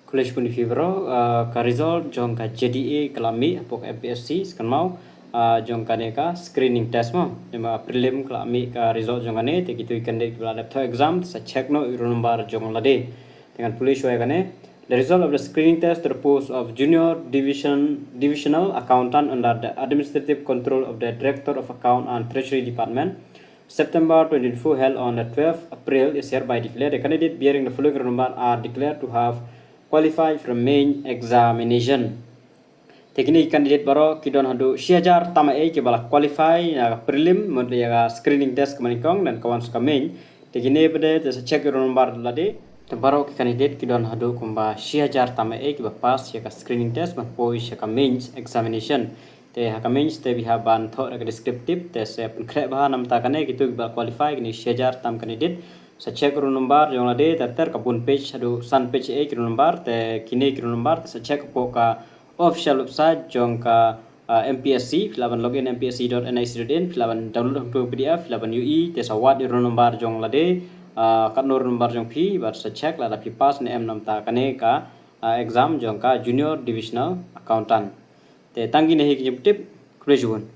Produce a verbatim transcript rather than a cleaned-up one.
Khublei shibun ïa phi baroh, ah, ka result jong ka J D A ka la mih hapoh ka M P S C, sa kynmaw, ah, jong kane ka screening test mo. Namar prelim ka la mih ka result jong kane, te kito ki candidate kiba la dep thoh exam, sa check noh ïa ki roll number jong lade. Te ngan pule shuwa ïa kane. The result of the screening test to the post of Junior Division, Divisional Accountant under the administrative control of the Director of Account and Treasury Department, September twenty twenty-four, held on the twelfth April, is hereby declared. The candidate bearing the following roll number are declared to have qualified for the main examination. Te kine ki candidate baroh ki don haduh shi hajar tam eh kiba la qualify ïa ka prelim, mut ïa ka screening test kaba nyngkong, then ka wan sa ka main. Te kine pat de te sa check ïa ki roll number lade. Te baroh ki candidate ki don haduh kumba shi hajar tam eh kiba pass ïa ka screening test ban poi sha ka mains examination. Te ha ka mains te phi hap ban thoh da ka descriptive, te sa pynkhreh bha namar kane kito kiba la qualify kine shi hajar tam candidate. Sa check roll number jong lade, ter ter ka bun page haduh san page eh ki roll number, te kine ki roll number te sa check hapoh ka official website jong ka, ah, M P S C, phi lah ban login M P S C dot N I C dot in, phi lah ban download hangto P D F, phi lah ban ïohi, te sa wad ïa ki roll number jong lade, ah, katno roll number jong phi, bad sa check lada phi pass ne em namar kane ka, ah, exam jong ka Junior Divisional Accountant. Te tang kine hi ki jingtip, khublei shibun.